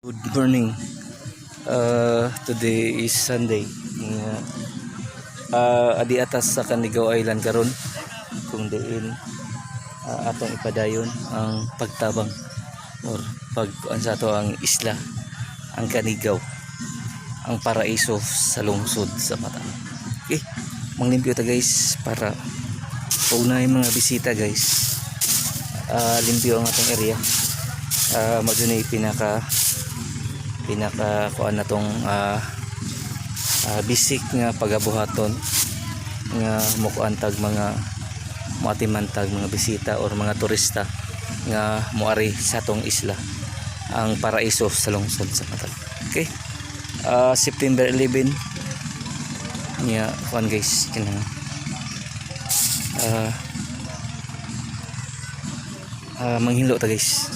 Good morning. Today is Sunday. Nga, adi atas sa Canigao Island karon kung diin atong ipadayon ang pagtabang or pagkuan sa ato ang isla, ang Canigao, ang paraiso sa lungsod sa Mata. Okay, manglimpyo ta, guys, para pag na yung mga bisita, guys. Limpyo ang atong area. Mao na pinaka pinaka kuan na tong basic nga pagabuhaton nga mukuan tag mga muatiman tag mga bisita or mga turista nga moari sa atong isla, ang paraiso sa lungsod sa Patag. Okay. September 11 niya kuan, guys, kanang manghilo ta, guys.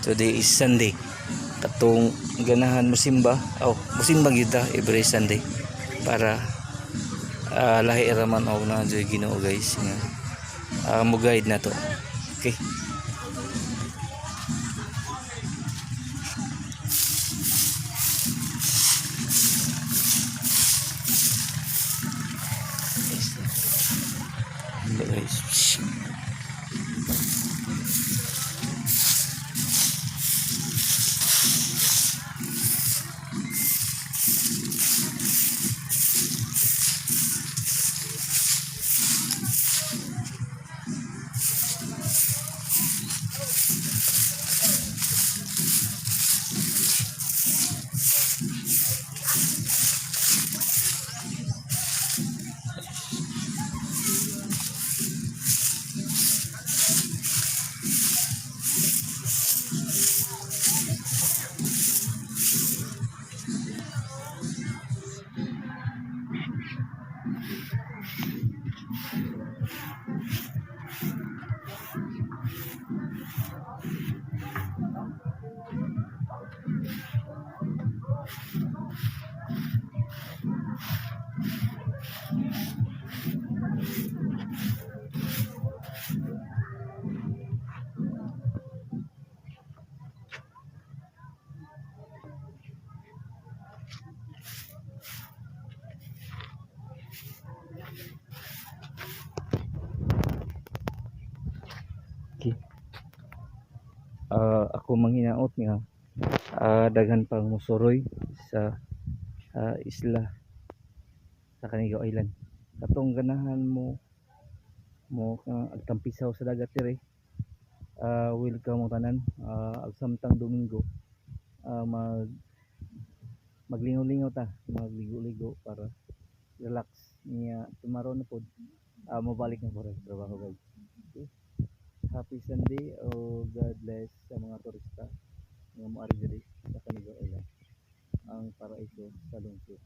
Today is Sunday. Katong ganahan musimba, oh, musimba gyud ta every Sunday para lahi ra man og na joy Ginoo, guys, nga mo guide na to. Okay. Hilo, guys. Okay. Ako manghinaot nga daghan pang musuroy sa isla sa Canigao Island. Katong ganahan mo mo agtampisaw sa dagat dire. Welcome mo tanan. Ag samtang Domingo mag maglingaw-lingaw ta, magligo-ligo para relax niya. Tomorrow na pod mobalik na po sa trabaho, guys. Okay. Happy Sunday o God bless sa mga turista nga moari diri sa Canigao Island, ang paraiso sa lungsod.